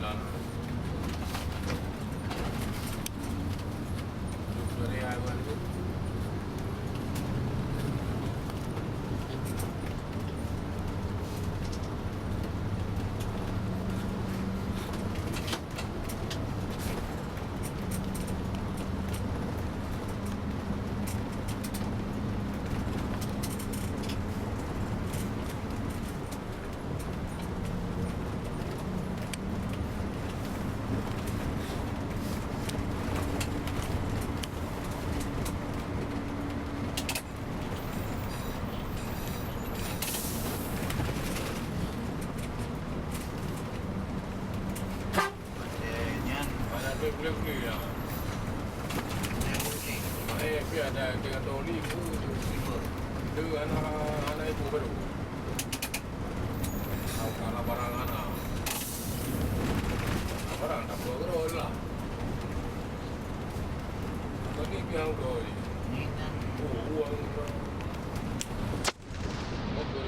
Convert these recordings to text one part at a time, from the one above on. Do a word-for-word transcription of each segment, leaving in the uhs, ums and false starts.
Nyan. Ada duit boleh beli ya. Eh, tapi ada tiga tahun ni, tu, tu, tu, tu, anak, anak ibu baru. Tahu kalau barang anak. Barang tak perlu lah. Bagi pihak doi. Ni kan. Oh, uang. Betul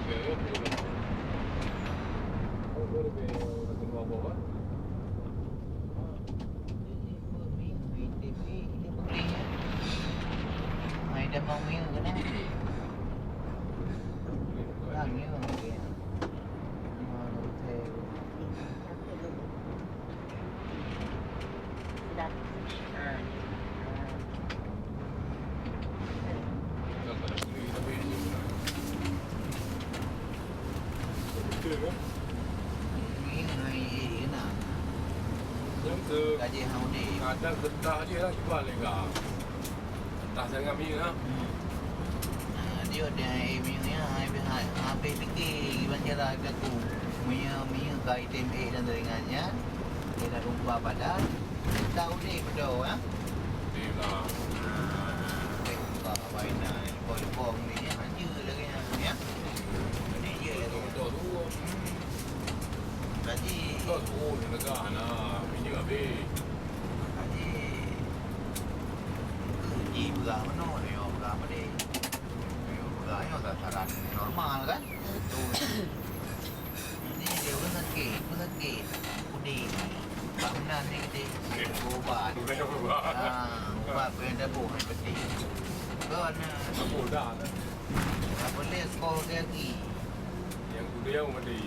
kan? Ini hai, eh, enak. Yang ke Gaji haudi. Ada getah je lah, cuba lega. Getah sangat minyak lah. Hmm. Nah, dia ada air minyak ni, habis, habis fikir gimana cara aku. Minyak, minyak ka item eh dan teringat nyan. Dia dah lupa padan. Tahu ni betul, ha? Betul lah. Ha, lupa padan. Lupa-lupa ni, ha, je lagi, ha, ya. Ni je lagi. Betul, betul tu. Hmm. Jadi, betul tu, dia lega, nah, minyak habis. Jadi, ke ji beurah manoe, nyoe beurah padé. Nyoe beurah nyoe sasaran normal, kan? Betul. Ini dia pun sakit, pun sakit. Puding. Bangunan ni gede. Ubat. Ubat. Ha, ubat pun ada pun yang penting. Kau na. Apa dah? Apa leh sekolah lagi? Yang kuda yang mati.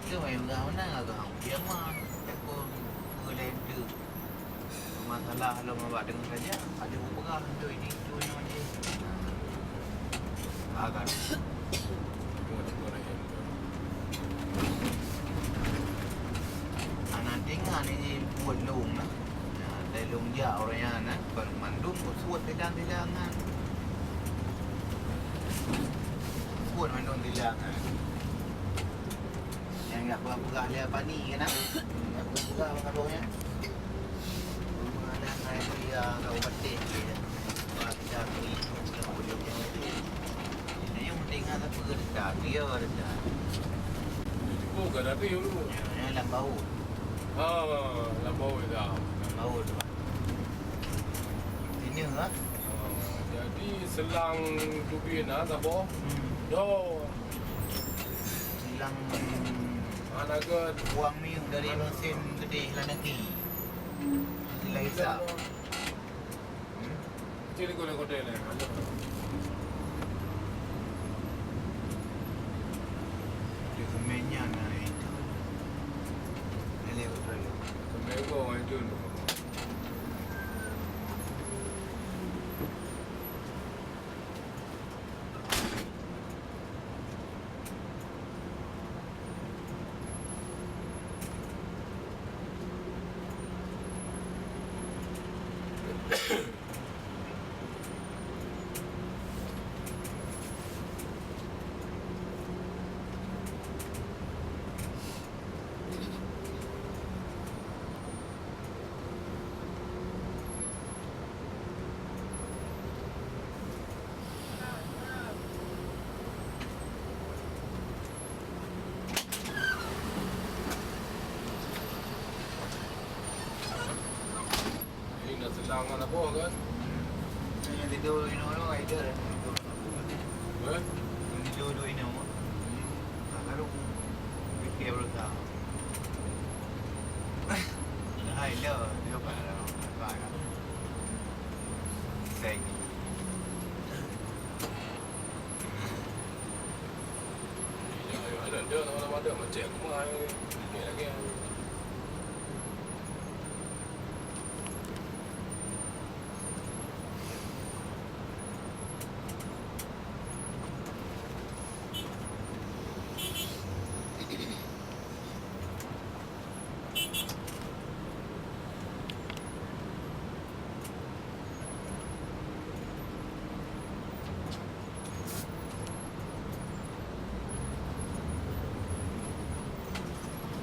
Itu memang mana agak kiamat. Takut. Apa leh tu? Masalah lom awak deungoe saja, ada peugah tu ini, tu nyoe je. Ha, kan? Anak tinggal ni buat lông lah. Ya, dari lông jak orang yang nak, ban mandum buat suat sidang-sidang kan. Suat mandum sidang kan. Nyang jak peugah-peugah lé Abani keunan. Nyang jak peugah-peugah bak abang nyan. Peugah dan hai dia kau baték dia. Peugah kita beri nyang boleh nyang itu. Nyang penting kan apa ke dekat dia dekat. Itu kan ada dulu. Nyang lam baut. Ah, lam baut dah. Lam baut tu. Sini lah. Ah, jadi selang tubin ah, saboh. Hmm. Doh. Silang. Mana ke? Buang minyak dari mesin gede lah nanti. Silang hisap. Hmm? Kecil ikut kotak ni. Dia semennya naik. Lele betul. Semen kau itu. Ini dah sedang kan apa kan? Yang tidur inoe tu, Haider. Eh? Yang tidur tu inoe. Tak tahu. Fikir berusaha. Hello, hello, Pak. Pak, Pak. Thank you. Ya, ya, ada, ada, nama-nama ada, macam aku mah, eh. Ni lagi, eh.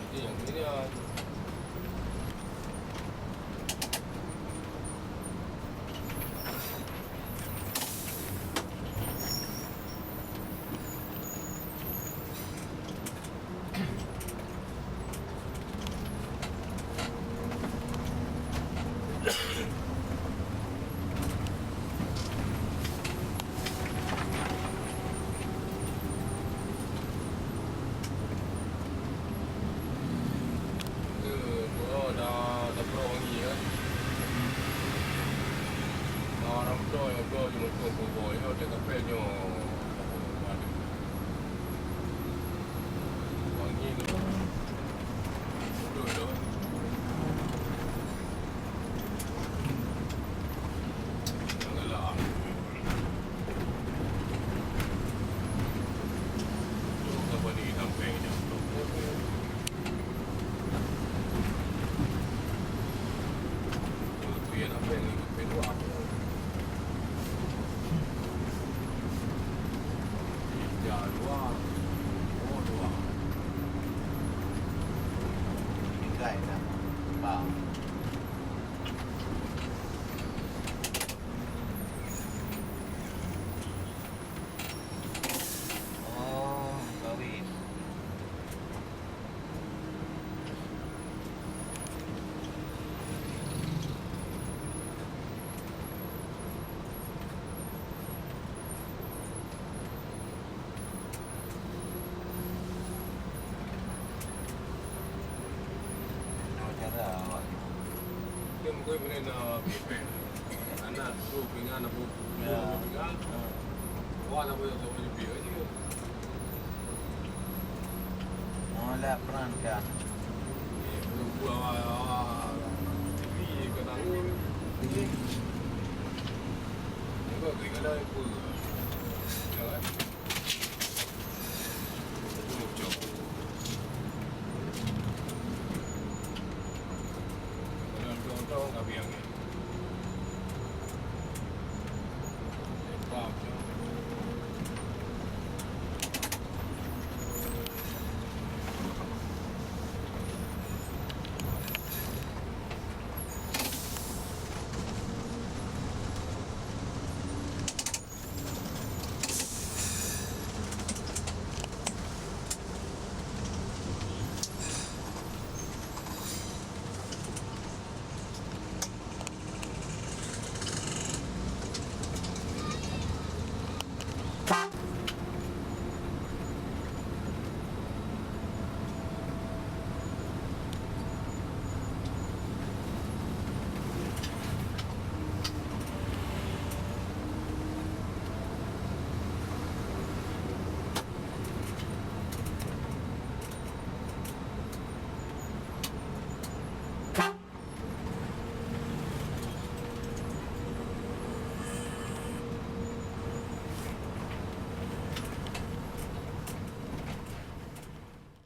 Jadi, yang ini, ah. Ke, oh, dah, dah pernah wangi, ya. Nah, orang betul, yang betul, yang betul, yang betul, ya, dia kapal nyo. Wangi tu. Betul tu. Janganlah. Tu apa ni, samping je. Tu yang apa ni? Kedua apa? Tiga, dua. Oh, dua. Tiga, ya. Empat. Oh, kawin. Nah, cara awak. Dia mungkin boleh nak bipek. Anak tu pingan, aku Ya. Pingan. Ha. Wah, nak boleh tak boleh bipek aja. Nolak peran kan. Eh, buah, ah, ah, ah. Tapi kena ni. Tengok, tengok lah apa. Ya, kan? Itu cok. Kalau tahu-tahu, kami yang ni.